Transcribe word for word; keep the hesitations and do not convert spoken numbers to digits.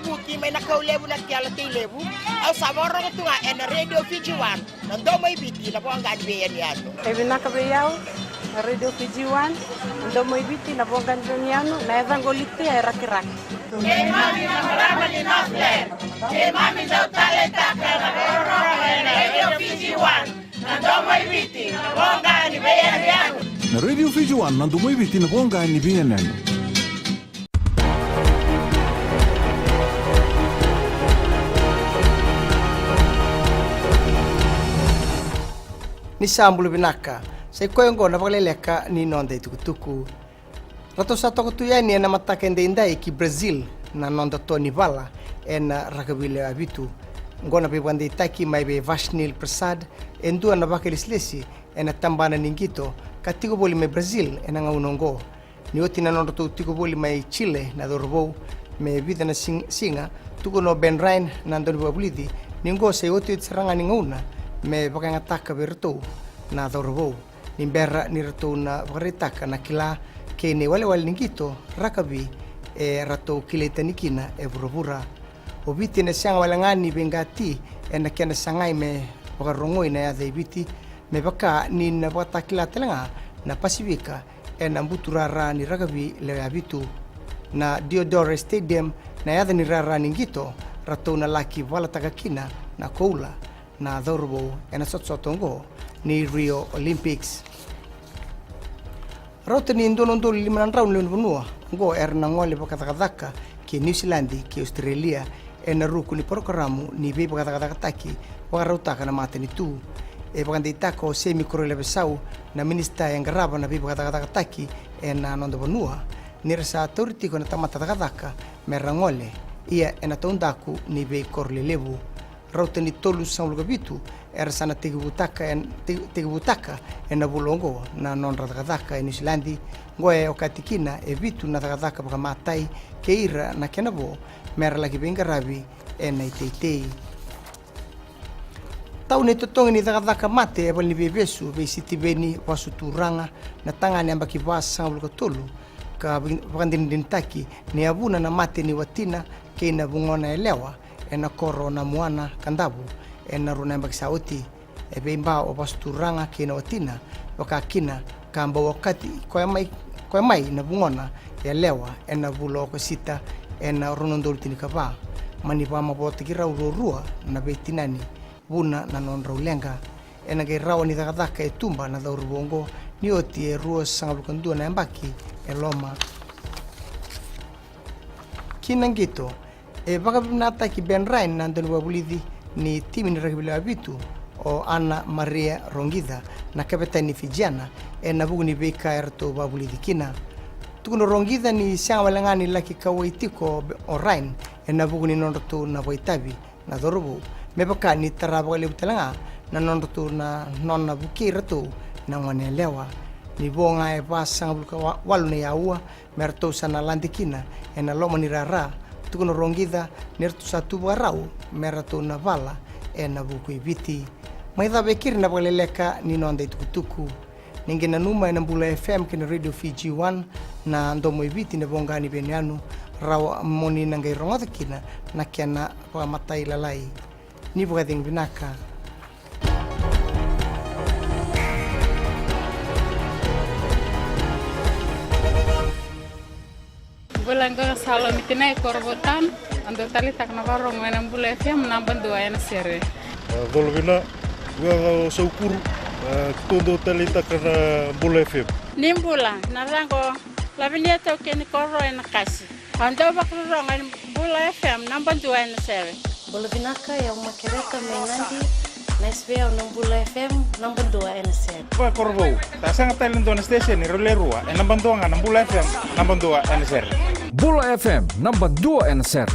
Kuti mai na kau levu na kela tei levu. Au sa vakarorogo tu ga ena Radio Fiji One, na domo i Viti, na voqa ni veiyanuyanu. E vinaka vei au na Radio Fiji One, na domo i Viti, na voqa ni veiyanuyanu, na yacaqu o Litia e Rakiraki. Keimami na marama ni Northland, keimami dau taleitaka na vakarorogo ena Radio Fiji One, na domo i Viti, na voqa ni veiyanuyanu. Na Radio Fiji One, na domo i Viti, na voqa ni veiyanuyanu. Ni sa bula vinaka, sa i koya oqo na vakaleleka ni noda itukutuku. Ratou sa toka tu yani ena mataka edaidai ki Brazil na noda to ni vala ena rakavi lewe vitu. Oqo na veivakadeitaki mai vei Vashnil Prasad, e dua na vakailesilesi ena tabana ni qito ka tiko voli mai Brazil ena gauna oqo. Ni oti na nodratou tiko voli mai Chile na cauravou me vica na sig-, siga, tukuna o Ben Ryan na dauniveivakavulici ni oqo sa i otioti sara ga ni gauna me vakayagataka vei iratou na cauravou. Ni bera ni ratou na vakaraitaka na kila kei na iwalewale ni qito rakavi e ratou kilai tani kina e vuravura. O Viti ena sega wale ga ni veiqati ena kena sagai me vakarogoi na yaca i Viti, me vaka ni na vakatakila tale ga na Pasifika ena buturara ni rakavi lewe vitu. Na Diodoro Stadium na yaca ni rara ni qito ratou na laki valataka kina na koula na cauravou ena sotasota oqo ni Rio Olympics. Rauta ni dua na udolu lima na drau na lewe ni vanua oqo era na gole vakacakacaka ki Niusiladi kei Ositerelia ena ruku ni parokaramu ni veivakacakacakataki vakarautaka na matanitu. E vakadeitaka o Semi Koroilavesau na minisita e qarava na veivakacakacakataki ena noda vanua ni ra sa tauri tiko na tamata cakacaka me ra gole, ia ena taudaku ni veikoro lelevu. Rauta ni tolusagavulu ka vitu era sa na tekivutaka en-, te-, tekivutaka ena vula oqo na nodra cakacaka e Niusiladi. Oqo e okati kina e vitu na cakacaka vakamatai kei ira na kena vo me ra laki veiqaravi ena iteitei. Tau na itotogi ni cakacaka mate e valeniveivesu vei Sitiveni Vasuturaga, na tagane yabaki vasagavulu ka tolu, ka vei-, vakadinadinataki ni a vuna na mate ni watina kei na vugona yalewa ena koro o Namuana, Kadavu, ena rua na yabaki sa oti. E veiba o Vasuturaga kei na watina, vaka kina ka bau okati koya mai, koya mai na vugona yalewa ena vula o Okosita ena rua na udolu tinikava. Mani vakamavoataki rau ruarua na veitinani vuna na nodrau leqa. Ena qai rawa ni cakacaka e tuba na cauravou oqo ni oti e ruasagavulu ka dua na yabaki e loma. Ki na qito, e vakavinavinakataki Ben Ryan na dauniveivakavulici ni timi ni rakavi lewe vitu, o Ana Maria Roqica, na kavetani Fijiana, ena vuku ni veika eratou vakavulici kina. Tukuna o Roqica ni sega wale ga ni laki kauwai tiko o Ryan ena vuku ni nodratou na vakaitavi na cauravou, me vaka ni tara vakalevu tale ga na nodratou na nona vukei iratou na gone yalewa. Ni vo ga e vasagavulu ka wa-, walu na aua me ratou sa na lade kina ena loma ni rara, tukuna o Roqica ni ratou sa tu vakarau me ratou na vala ena vuku i Viti. Mai cava e keri na vakaleleka ni noda itukutuku. Ni qai nanuma ena Bula F M kei na Radio Fiji One, na domo i Viti, na voqa ni veiyanuyanu, rawa mo ni na qai rogoca kina na kena vakamatailalai. Ni vakacegu vinaka. Bula, qo ga Salomi Tinai, Korovou Town. Au dau taleitaka na vakarorogo ena Bula F M, naba dua ena sere. A, colo vina, qo ga o Saukuru, a, tou dau taleitaka na Bula F M. Ni bula, na yacaqu o Lavinia Taukei ni Koro ena Kasi. Au dau vakarorogo ena Bula F M, naba dua ena sere. Bula vinaka, o yau Makereta mai Nadi, nice vei au na Bula F M, naba dua ena sere. Vakakorovou, sa sega tale ni dua na station, rau le rua, e naba dua ga na Bula F M, naba dua ena sere. Bula F M, naba dua ena sere.